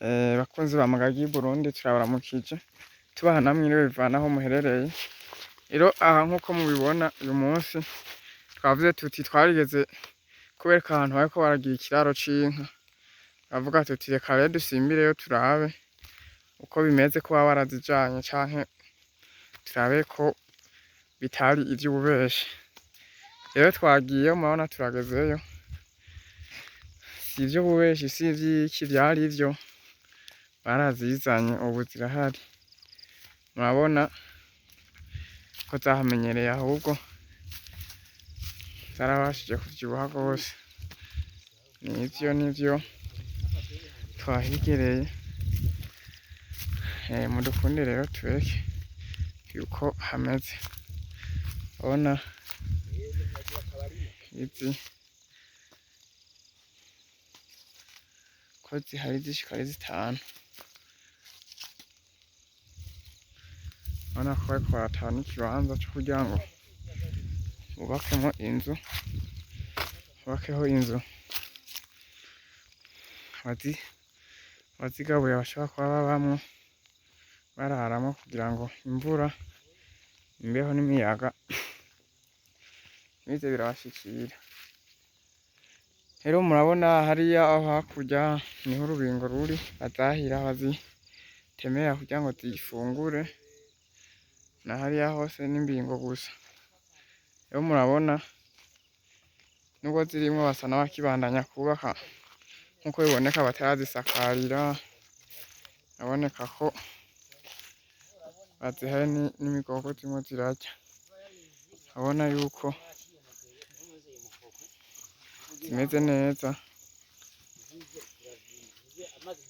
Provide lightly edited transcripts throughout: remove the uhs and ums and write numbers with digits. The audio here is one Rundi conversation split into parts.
Bakunzi ba Magagi y'Uburundi, turabaramukije, tubaha namwe mwiriwe bivana aho muherereye. Rero aha, nk'uko mubibona, uyu munsi twavuze tuti twarigeze kubereka ahantu bariko baragira ikiraro c'inka, turavuga tuti reka rero dusimbireyo turabe uko bimeze, ko baba barazijanye canke turabe ko bitari ivy'ububeshi. Rero twagiyeyo, murabona turagezeyo, si ivy'ububeshi, si ivy'iki, vyari ivyo, barazizanye, ubu zirahari. Murabona ko zahamenyereye, ahubwo zarabashije kuvyibuha gose. Nivyo, nivyo, twahigereye. Mudukunde rero tubereke yuko hameze. Urabona izi ko zihari zishika ari zitanu. Urabona ko bariko barataha n'ikibanza co kugira ngo bubakemwo inzu, bubakeho inzu abazigabuye bashobora kuba babamwo, bararamwo, kugira ngo imvura, imbeho n'imiyaga ntibize birabashikira. Rero murabona hariya aho hakurya niho urubingo ruri, bazahira, bazitemera kugira ngo zifungure, na hariya hose n'imbingo gusa. Rero murabona nubwo zirimwo basa n'abakibandanya kubaka, nkuko biboneka batarazisakarira, biraboneka ko bazihaye n'imigogo zimwe zirarya. Urabona yuko zimeze neza,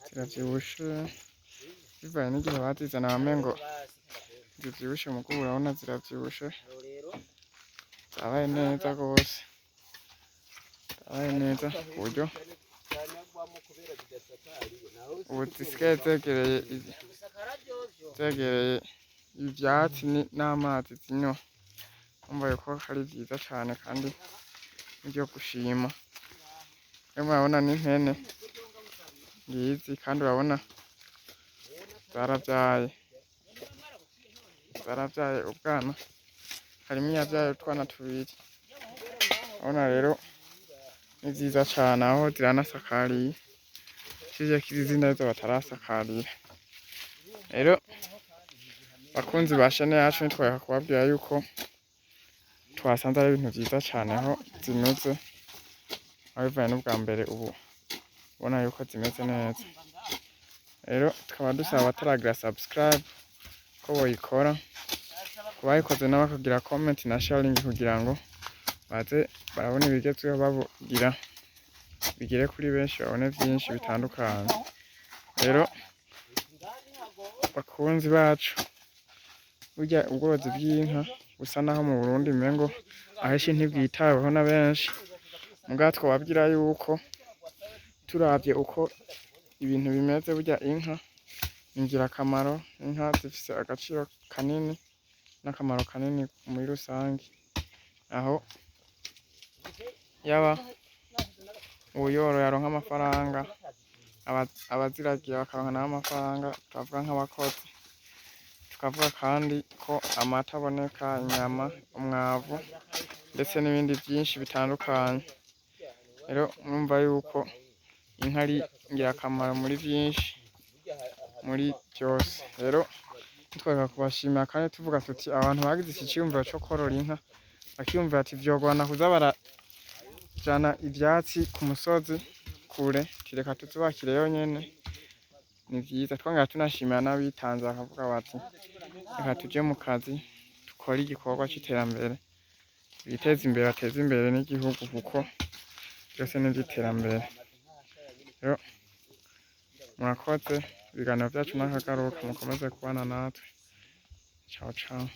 ziravyibushe, bivanye n'igihe bazizana wamengo zivyibushe, muga ubu urabona ziravyibushe, zabaye neza gose, zabaye neza ku buryo ubu zisigaye zegereye ivyatsi n'amazi zinywa. Urumva yuko ari vyiza cane kandi nivyo gushima. Rero murabona n'impene ngizi, kandi urabona zaravyaye, zaravyaye ubwana, harimwo iyavyaye utwana tubiri. Urabona rero ni vyiza cane, aho ziranasakariye, usivye ko izindi arizo batarasakarira. Rero bakunzi ba chaîne yacu, ntitworeka kubabwira yuko twasanze ari ibintu vyiza cane aho zimeze, aho bivanye n'ubwa mbere, ubu ubona yuko zimeze neza. Rero tukaba dusaba abataragira subscribe ko boyikora, ku bayikoze nabo bakagira comment na sharing kugira ngo baze barabona ibigezweho, babugira bigere kuri benshi, babone vyinshi bitandukanye. Rero bakunzi bacu, burya ubworozi bw'inka busa naho mu Burundi umengo ahenshi ntibwitaweho na benshi, mugabo twobabwira yuko turavye uko ibintu bimeze, burya inka ni ingirakamaro, inka zifise agaciro kanini n'akamaro kanini muri rusangi, aho yaba uwuyoroye aronka amafaranga, abaziragiye bakaronka nabo amafaranga, turavuga nk'abakozi, tukavuga kandi ko amata aboneka, inyama, umwavu, ndetse n'ibindi vyinshi bitandukanye. Rero murumva yuko inka ari ingirakamaro muri vyinshi, muri vyose. Rero ntitworeka kubashimira kandi tuvuga tuti abantu bagize iki ciyumviro co korora inka, bakiyumvira ati vyogorana kuza barajana ivyatsi ku musozi kure, reka tuzubakireyo nyene, ni vyiza. Twongera tunashimira n'abitanze bakavuga bati reka tuje mu kazi dukore igikorwa c'iterambere, biteze imbere, bateze imbere n'igihugu, kuko vyose ni ivy'iterambere. Rero murakoze, ibiganiro vyacu nakagaruka, mukomeze kubana natwe. Ciao ciao.